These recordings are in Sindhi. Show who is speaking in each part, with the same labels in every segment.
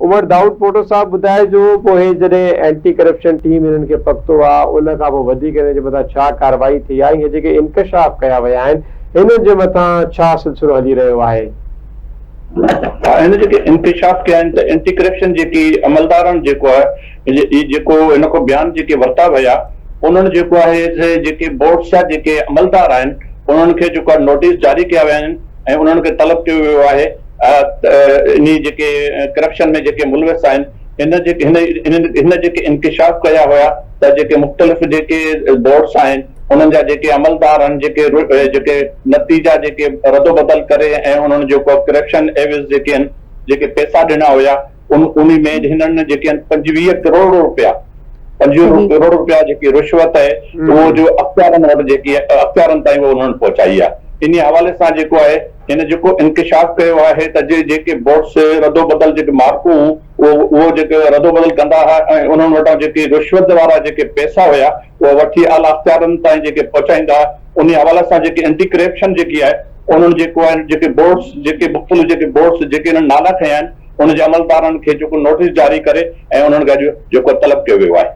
Speaker 1: عمر دائود پوٽو صاحب ٻڌائجو پوء هي جڏهن اينٽي ڪرپشن ٽيم هنن کي پڪتو آ ان کان پوء وڌيڪ هنن جي مٿان ڇا ڪارروائي ٿي آ ۽ هي جيڪي انڪشاف ڪيا ويا آهن هنن جي مٿان ڇا سلسلو هلي رهيو آهي؟
Speaker 2: ها هن جيڪي انڪشاف ڪيا آهن ته اينٽي ڪرپشن جيڪي عملدارن جيڪو آهي هي جيڪو هن کان بيان جيڪي ورتا ويا انهن جيڪو آهي جيڪي بورڊس جا جيڪي عملدار آهن انهن کي جيڪو آهي نوٽيس جاري ڪيا ويا آهن ۽ انهن کي طلب ڪيو ويو آهي انهي جيڪي ڪرپشن ۾ جيڪي ملوث آهن هن جيڪي هن هن جيڪي انڪشاف ڪيا هيا ته جيڪي مختلف جيڪي بورڊس آهن انهن جا جيڪي عملدار آهن جيڪي جيڪي نتيجا جيڪي ردوبدل ڪري ۽ انهن جيڪو ڪرپشن عيوض جيڪي آهن جيڪي پئسا ڏنا هيا ان انهي ۾ هنن جيڪي آهن 25 ڪروڙ روپيا 25 ڪروڙ روپيا جيڪي رشوت آهي اهو جو اختيارن وٽ جيڪي اختيارن تائين اهو انهن پهچائي آهي انهي حوالي سان جيڪو آهي هن جيڪو انڪشاف ڪيو آهي ته جي جيڪي بورڊس ردوبدل جيڪي مارڪون اهو اهو جيڪي ردوبدل ڪندا ها ۽ انهن وٽان جيڪي رشوت وارا جيڪي پئسا هيا اهي وٺي اعليٰ اختيارن تائين جيڪي پهچائيندا ها انهي حوالي سان جيڪي اينٽي ڪرپشن جيڪي آهي انهن جيڪو آهن جيڪي بورڊس جيڪي مختلف جيڪي بورڊس جيڪي انهن نالا کنيا آهن ان جي عملدارن کي جيڪو نوٽيس جاري ڪري ۽ انهن کي اڄ جيڪو طلب ڪيو ويو آهي.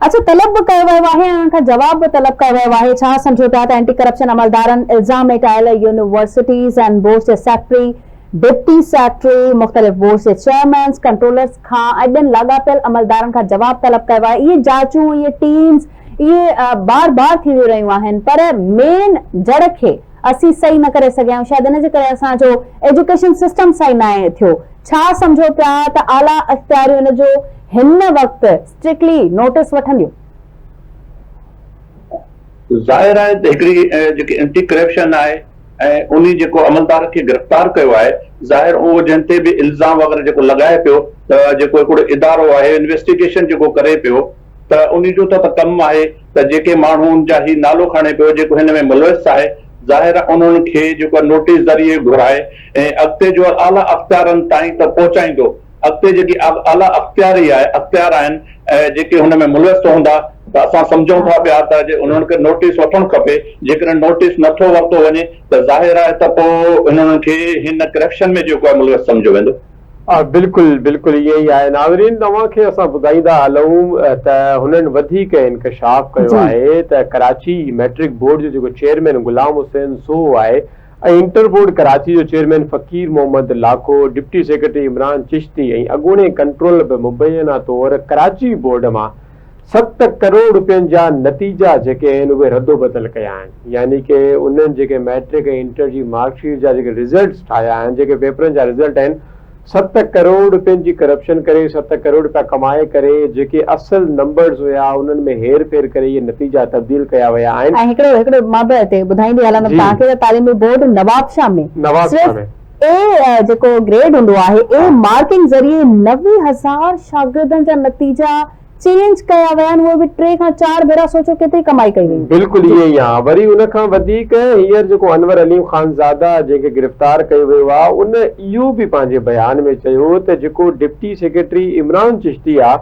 Speaker 3: اڇا طلب به ڪيو ويو آهي ۽ انهن کان جواب به طلب ڪيو ويو آهي ڇا سمجهو پيا ته اينٽي ڪرپشن عملدارن الزام هيٺ آيل يونيورسٽيز ۽ بورڊز جي سيڪريٽري، ڊپٽي سيڪريٽري، مختلف بورڊز جي چيئرمينز، ڪنٽرولرز کان ۽ ٻين لاڳاپيل عملدارن کان جواب طلب ڪيو آهي اهي جاچون اهي ٽيمز اهي بار بار ٿينديون رهيون آهن پر مين جڙ کي اسين صحيح نه ڪري سگهيا آهيون شايد ان جي ڪري اسان جو ايجوڪيشن سسٽم صحيح ناهي ٿيو ڇا سمجهو پيا ته اعليٰ اختياريون ان جو هن وقت اسٽرڪٽلي نوٽيس وٺنديون؟
Speaker 2: ظاهر آهي ته هڪڙي جيڪي اينٽي ڪرپشن آهي ۽ انهي جيڪو عملدار کي گرفتار ڪيو آهي ظاهر اهو جنهن تي به الزام وغيره جيڪو لڳائي پيو ته جيڪو هڪڙو ادارو آهي انويسٽيگيشن جيڪو ڪري پيو ته انهي جو ته ڪم آهي ته جيڪي ماڻهو ان جا هي نالو کڻي پيو جيڪو هن ۾ ملوث آهي ظاهر آهي انهن کي جيڪو آهي نوٽيس ذريعي گهرائي ۽ اڳتي جو اعليٰ اختيارن تائين ته پهچائيندو اڳتي جيڪي اعليٰ اختياري آهي اختيار آهن جيڪي هن ۾ ملوث هوندا ته اسان سمجهون ٿا پيا ته جي انهن کي نوٽيس وٺڻ کپي جيڪڏهن نوٽيس نٿو ورتو وڃي ته ظاهر آهي ته پوء انهن کي هن ڪرپشن ۾ جيڪو آهي ملوث سمجهيو ويندو.
Speaker 1: بلڪل بلڪل ائين ئي آهي ناظرين توهان کي اسان ٻڌائيندا هلون ته هنن وڌيڪ انڪشاف ڪيو آهي ته ڪراچي ميٽرڪ بورڊ جو جيڪو چيئرمين غلام حسين سوهو آهي ۽ انٽر بورڊ ڪراچي جو chairman Faqir Muhammad Lakho, deputy secretary Imran Chishti ۽ اڳوڻي ڪنٽرولر به مبينا طور ڪراچي بورڊ مان 7 ڪروڙ روپين جا نتيجا جيڪي آهن اهي ردوبدل ڪيا آهن يعني ڪي انهن جيڪي مئٽرڪ ۽ انٽر جي مارڪ شيٽ جا جيڪي رزلٽس ٺاهيا آهن جيڪي پيپرن جا رزلٽ آهن 7 ڪروڙ روپين جي ڪرپشن ڪري 7 ڪروڙ روپيا ڪمائي ڪري جيڪي اصل نمبرز هيا انهن ۾ هير ڦير ڪري اهي نتيجا تبديل ڪيا ويا آهن.
Speaker 3: ۽ هڪڙو هڪڙو مان به هتي ٻڌائيندي هلندم توهان کي ته تعليمي بورڊ نوابشاهه ۾
Speaker 1: نوابشاهه
Speaker 3: صرف
Speaker 1: ۾.
Speaker 3: اي جيڪو گريڊ هوندو آهي اي مارڪنگ ذريعي 90,000 شاگردن جا نتيجا چينج ڪيا ويا آهن اهي به ٽي کان چار ڀيرا سوچو ڪيتري ڪمائي ڪئي وئي هوندي.
Speaker 1: بلڪل ائين ئي آ وري ان کان وڌيڪ هينئر جيڪو انور عليم خانزاده جنهن کي گرفتار ڪيو ويو آ ان اهو به پنهنجي بيان ۾ چيو ته جيڪو ڊپٽي سيڪريٽري عمران چشتي آ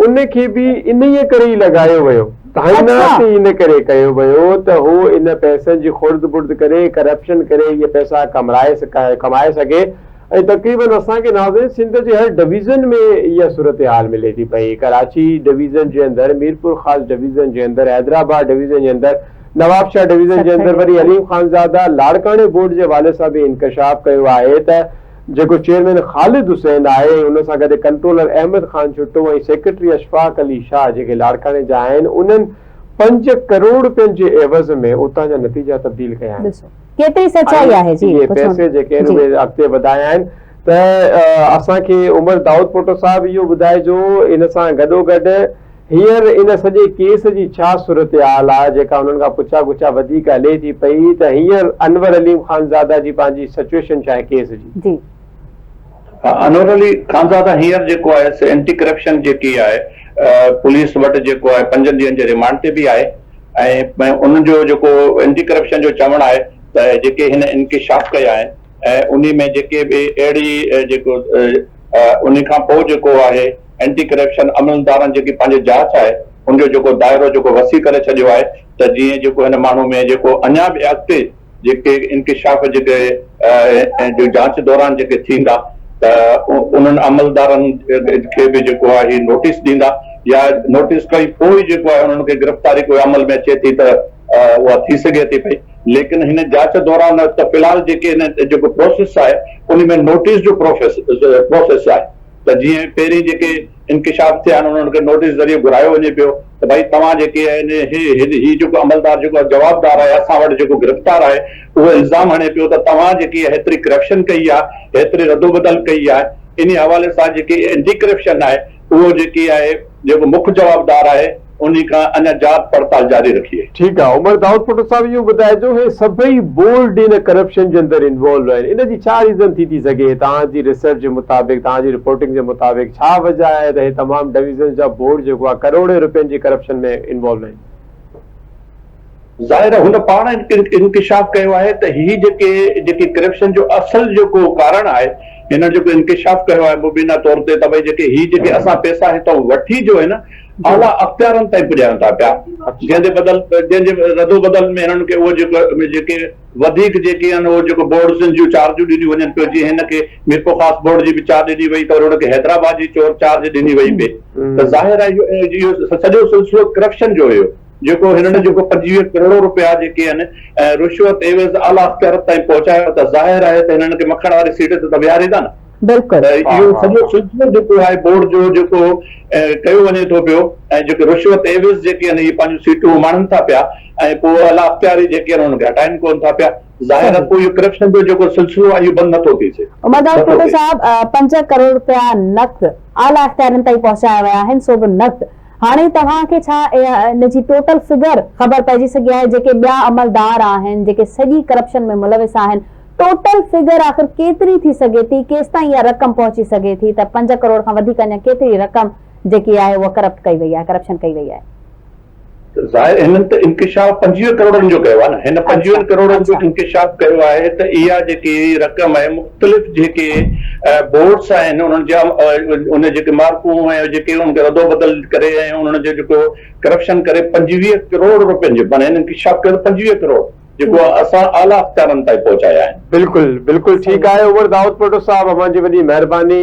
Speaker 1: ان کي به انهيء ڪري ئي لڳايو ويو تعينات ئي ان ڪري ڪيو ويو ته هو ان پئسن جي خرد برد ڪري ڪرپشن ڪري اهي پئسا ڪمرائي ڪمائي سگهي ۽ تقريبن اسان کي ناظرين سنڌ جي هر ڊويزن ۾ اها صورتحال ملي ٿي پئي ڪراچي ڊويزن جي اندر ميرپورخاص ڊويزن جي اندر حيدرآباد ڊويزن جي اندر نوابشاهه ڊويزن جي اندر وري عليم خانزاده لاڙڪاڻي بورڊ جي حوالي سان به انڪشاف ڪيو آهي ته جيڪو چيئرمين خالد حسين آهي ۽ ان سان گڏ ڪنٽرولر احمد خان ڇٽو ۽ سيڪريٽري اشفاق علي شاهه جيڪي لاڙڪاڻي جا آهن انهن 5 ڪروڙ رپين جي عيوض ۾ اتان جا نتيجا تبديل ڪيا آهن.
Speaker 3: ڏسو. ڪيتري سچائي آهي جي
Speaker 1: اهي پئسي جيڪي آهن اهي اڳتي وڌايا آهن ته اسان کي عمر دائود پوٽو صاحب اهو ٻڌائجو ان سان گڏوگڏ هينئر ان سڄي ڪيس جي ڇا صورتحال آهي جيڪا انهن کان پڇا ڳڇا وڌيڪ هلي ٿي پئي ته هينئر انور عليم خانزاده جي پنهنجي سچوئيشن ڇا آهي ڪيس جي.
Speaker 3: جي.
Speaker 2: ها انور علي خانزاده هينئر جيڪو آهي سي اينٽي ڪرپشن جيڪي آهي پوليس وٽ جيڪو آهي پنجن ڏينهن جي ريمانڊ تي به آهي ۽ ان جو جيڪو اينٽي ڪرپشن جو چوڻ آهي ته جيڪي هن انڪشاف ڪيا آهن ۽ انهي ۾ جيڪي به اهڙي جيڪو انهي کان پوء جيڪو آهي اينٽي ڪرپشن عملدارن جيڪي پنهنجي جاچ آهي ان جو جيڪو دائرو جيڪو وسيع ڪري ڇڏيو آهي ته جيئن جيڪو هن ماڻهو ۾ جيڪو اڃا به اڳتي جيڪي انڪشاف جيڪي جاچ دوران جيڪي ٿيندا ته انهن عملدارن کي به جيڪو آهي نوٽيس ڏيندا يا نوٽيس کان پوء جيڪو آهي انهن کي گرفتاري ڪوئي عمل ۾ اچي ٿي ته اها ٿي سگهي ٿي پئي ليڪن هن جاچ دوران ته في الحال جيڪي هن جيڪو پروسيس آهي ان ۾ نوٽيس جو پروسيس آهي ته جيئن پهرين جيڪي انڪشاف ٿيا آهن انهن کي نوٽيس ذريعي گهرايو وڃي پيو ته ڀائي توهان جيڪي آهن هي هي جيڪو عملدار جيڪو جوابدار آهي اسان وٽ جيڪو گرفتار آهي اهو الزام هڻي پيو ته توهان جيڪي هيتري ڪرپشن ڪئي آهي هيتري ردوبدل ڪئي آهي انهي حوالي سان جيڪي اينٽي ڪرپشن آهي اهو جيڪي آهي جيڪو مک جوابدار آهي انهي کان اڃا جاچ پڙتال جاري رکي.
Speaker 1: ٺيڪ آ عمر دائود پٽو صاحب اهو ٻڌائجو هي سڀئي بورڊ ان ڪرپشن جي اندر انوالو آهن ان جي ڇا ريزن ٿي ٿي سگهي توهان جي ريسرچ جي مطابق توهان جي رپورٽنگ جي مطابق ڇا وجه آهي ته هي تمام ڊويزنز جا بورڊ جيڪو آ ڪروڙين روپين جي ڪرپشن ۾ انوالو آهن.
Speaker 2: ظاهر آهي هن پاڻ انڪشاف ڪيو آهي ته هي جيڪي جيڪي ڪرپشن جو اصل جيڪو ڪارڻ آهي هن جيڪو انڪشاف ڪيو آهي مبينا طور تي ته ڀئي جيڪي هي جيڪي اسان پئسا هتان وٺي جو هن اعليٰ اختيارن تائين پڄايون ٿا پيا جنهن جي بدل جنهن جي ردوبدل ۾ هنن کي اهو جيڪو جيڪي وڌيڪ جيڪي آهن اهو جيڪو بورڊزن جون چارجون ڏنيون وڃن پيو جيئن هن کي ميرپورخاص بورڊ جي به چارج ڏني وئي ته وري هن کي حيدرآباد جي چور چارج ڏني وئي پئي ته ظاهر آهي اهو سڄو سلسلو ڪرپشن جو هيو. جيڪو هنن جيڪو 25 ڪروڙ روپيا جيڪي آهن رشوت عيوض اعليٰ اختيارن تائين پهچايو ته ظاهر آهي ته هنن کي مکڻ واري سيٽ تي ته ويهاريندا نه.
Speaker 3: بلڪل.
Speaker 2: ته اهو سڄو سلسلو جيڪو آهي بورڊ جو جيڪو ڪيو وڃي ٿو پيو ۽ جيڪي رشوت عيوض جيڪي آهن اهي پنهنجون سيٽون اماڻن ٿا پيا ۽ پوء اعليٰ اختياري جيڪي آهن انهن کي هٽائين ڪونه ٿا پيا ظاهر آهي پوء اهو ڪرپشن جو جيڪو سلسلو آهي اهو بند نٿو ٿي سگهي.
Speaker 3: عمر دائود
Speaker 2: نٿو
Speaker 3: پوٽو
Speaker 2: ٿئي.
Speaker 3: صاحب پنج ڪروڙ روپيا نقد اعليٰ اختيارين تائين پهچايا ويا آهن سو به نقد هاڻي توهان کي ڇا ان جي ٽوٽل فگر خبر پئجي سگهي آهي جيڪي ٻيا عملدار آهن جيڪي سڄي ڪرپشن ۾ ملوث آهن ٽوٽل فگر آخر ڪيتري ٿي سگهي ٿي ڪيستائين اها رقم پهچي سگهي ٿي ته پنج ڪروڙ کان وڌيڪ اڃا ڪيتري رقم جيڪي آهي اها ڪرپٽ ڪئي وئي آهي ڪرپشن ڪئي وئي آهي.
Speaker 2: ظاهر هنن ته انڪشاف 25 ڪروڙن جو ڪيو آهي نه هن 25 ڪروڙن جو انڪشاف ڪيو آهي ته اها جيڪي رقم آهي مختلف جيڪي بورڊس آهن انهن جا ان جيڪي مارڪون ۽ جيڪي انهن کي ردو بدل ڪري ۽ انهن جو جيڪو ڪرپشن ڪري 25 ڪروڙ روپين جو معنيٰ هنن انڪشاف ڪيو ته 25 ڪروڙ جيڪو اسان اعليٰ اختيارن تائين پهچايا آهن.
Speaker 1: بلڪل بلڪل ٺيڪ آهي عمر دائود پوٽو صاحب اوهان جي وڏي مهرباني.